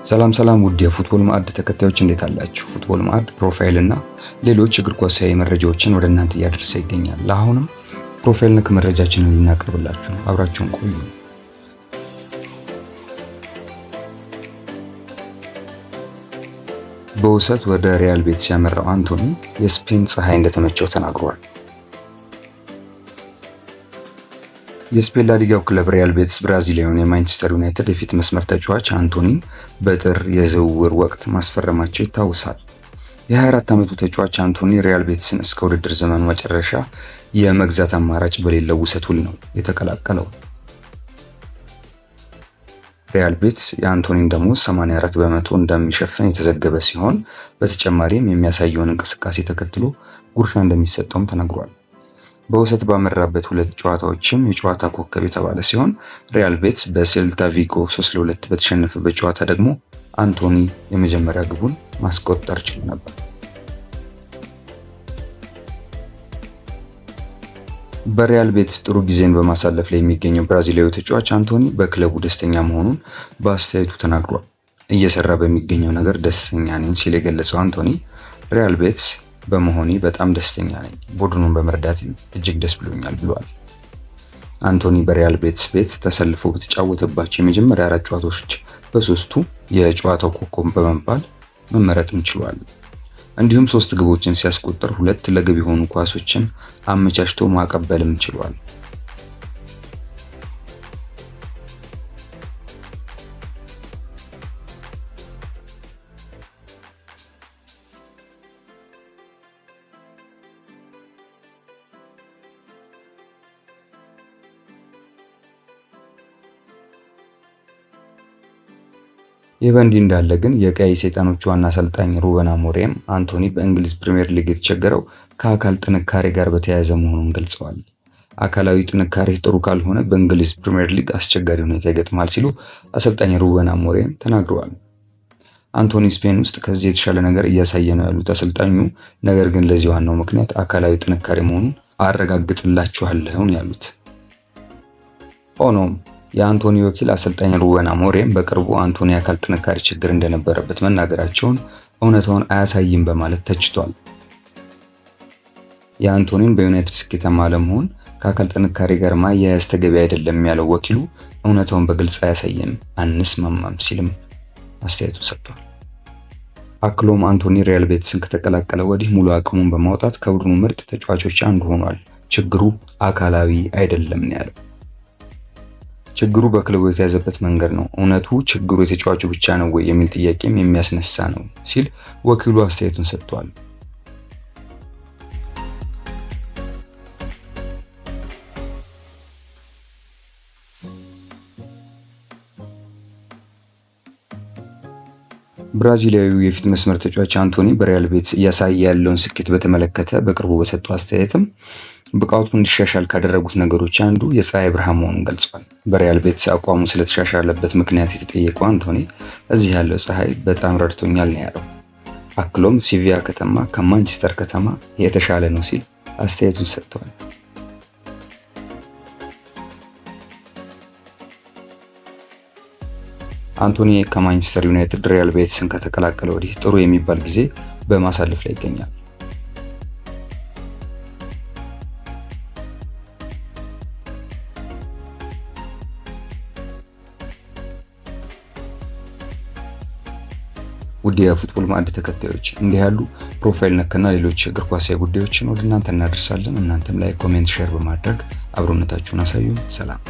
ሰላም ሰላም ውድ የፉትቦል ማዕድ ተከታዮች እንዴት አላችሁ? ፉትቦል ማዕድ profile እና ሌሎች እግር ኳሳዊ መረጃዎችን ወደ እናንተ እያደረሰ ይገኛል። ለአሁንም profile ነክ መረጃችንን ልናቀርብላችሁ ነው። አብራችሁን ቆዩ። በውሰት ወደ ሪያል ቤቲስ ያመራው አንቶኒ የስፔን ፀሐይ እንደተመቸው ተናግሯል። የስፔን ላሊጋው ክለብ ሪያል ቤቲስ ብራዚሊያውን የማንቸስተር ዩናይትድ የፊት መስመር ተጫዋች አንቶኒን በጥር የዝውውር ወቅት ማስፈረማቸው ይታወሳል። የ24 ዓመቱ ተጫዋች አንቶኒ ሪያል ቤቲስን እስከ ውድድር ዘመኑ መጨረሻ የመግዛት አማራጭ በሌለው ውሰት ውል ነው የተቀላቀለው። ሪያል ቤቲስ የአንቶኒን ደሞዝ 84% እንደሚሸፍን የተዘገበ ሲሆን በተጨማሪም የሚያሳየውን እንቅስቃሴ ተከትሎ ጉርሻ እንደሚሰጠውም ተነግሯል። በውሰት ባመራበት ሁለት ጨዋታዎችም የጨዋታ ኮከብ የተባለ ሲሆን ሪያል ቤቲስ በሴልታ ቪጎ 3-2 በተሸነፈበት ጨዋታ ደግሞ አንቶኒ የመጀመሪያ ግቡን ማስቆጠር ችሎ ነበር። በሪያል ቤቲስ ጥሩ ጊዜን በማሳለፍ ላይ የሚገኘው ብራዚላዊ ተጫዋች አንቶኒ በክለቡ ደስተኛ መሆኑን በአስተያየቱ ተናግሯል። እየሰራ በሚገኘው ነገር ደስተኛ ነኝ ሲል የገለጸው አንቶኒ ሪያል ቤቲስ በመሆኔ በጣም ደስተኛ ነኝ፣ ቡድኑን በመርዳትም እጅግ ደስ ብሎኛል ብሏል። አንቶኒ በሪያል ቤቲስ ቤት ተሰልፎ በተጫወተባቸው የመጀመሪያ አራት ጨዋታዎች በሶስቱ የጨዋታው ኮከብ በመባል መመረጥም ችሏል። እንዲሁም ሶስት ግቦችን ሲያስቆጥር ሁለት ለግብ የሆኑ ኳሶችን አመቻችቶ ማቀበልም ችሏል። ይህ በእንዲህ እንዳለ ግን የቀይ ሰይጣኖቹ ዋና አሰልጣኝ ሩበን አሞሪም አንቶኒ በእንግሊዝ ፕሪምየር ሊግ የተቸገረው ከአካል ጥንካሬ ጋር በተያያዘ መሆኑን ገልጸዋል። አካላዊ ጥንካሬ ጥሩ ካልሆነ በእንግሊዝ ፕሪምየር ሊግ አስቸጋሪ ሁኔታ ይገጥማል ሲሉ አሰልጣኝ ሩበን አሞሪም ተናግረዋል። አንቶኒ ስፔን ውስጥ ከዚህ የተሻለ ነገር እያሳየ ነው ያሉት አሰልጣኙ፣ ነገር ግን ለዚህ ዋናው ምክንያት አካላዊ ጥንካሬ መሆኑን አረጋግጥላችኋለሁ ነው ያሉት። ሆኖም የአንቶኒ ወኪል አሰልጣኝ ሩበን አሞሪም በቅርቡ አንቶኒ አካል ጥንካሬ ችግር እንደነበረበት መናገራቸውን እውነታውን አያሳይም በማለት ተችቷል። የአንቶኒን በዩናይትድ ስኬታማ አለመሆን ከአካል ጥንካሬ ጋር ማያያዝ ተገቢ አይደለም ያለው ወኪሉ እውነታውን በግልጽ አያሳይም፣ አንስማማም ሲልም አስተያየቱን ሰጥቷል። አክሎም አንቶኒ ሪያል ቤቲስን ከተቀላቀለ ወዲህ ሙሉ አቅሙን በማውጣት ከቡድኑ ምርጥ ተጫዋቾች አንዱ ሆኗል። ችግሩ አካላዊ አይደለም ነው ያለው። ችግሩ በክለቡ የተያዘበት መንገድ ነው። እውነቱ ችግሩ የተጫዋቹ ብቻ ነው ወይ የሚል ጥያቄም የሚያስነሳ ነው ሲል ወኪሉ አስተያየቱን ሰጥቷል። ብራዚሊያዊው የፊት መስመር ተጫዋች አንቶኒ በሪያል ቤቲስ እያሳየ ያለውን ስኬት በተመለከተ በቅርቡ በሰጠው አስተያየትም ብቃቱ እንዲሻሻል ካደረጉት ነገሮች አንዱ የፀሐይ ብርሃን መሆኑን ገልጿል። በሪያል ቤቲስ አቋሙ ስለተሻሻለበት ምክንያት የተጠየቀው አንቶኒ እዚህ ያለው ፀሐይ በጣም ረድቶኛል ነው ያለው። አክሎም ሲቪያ ከተማ ከማንቸስተር ከተማ የተሻለ ነው ሲል አስተያየቱን ሰጥቷል። አንቶኒ ከማንቸስተር ዩናይትድ ሪያል ቤቲስን ከተቀላቀለ ወዲህ ጥሩ የሚባል ጊዜ በማሳለፍ ላይ ይገኛል። ውድ የፉትቦል ማዕድ ተከታዮች እንዲህ ያሉ profile ነክና ሌሎች እግር ኳሳዊ ጉዳዮችን ወደ እናንተ እናደርሳለን። እናንተም like comment፣ share በማድረግ አብሮነታችሁን አሳዩን። ሰላም።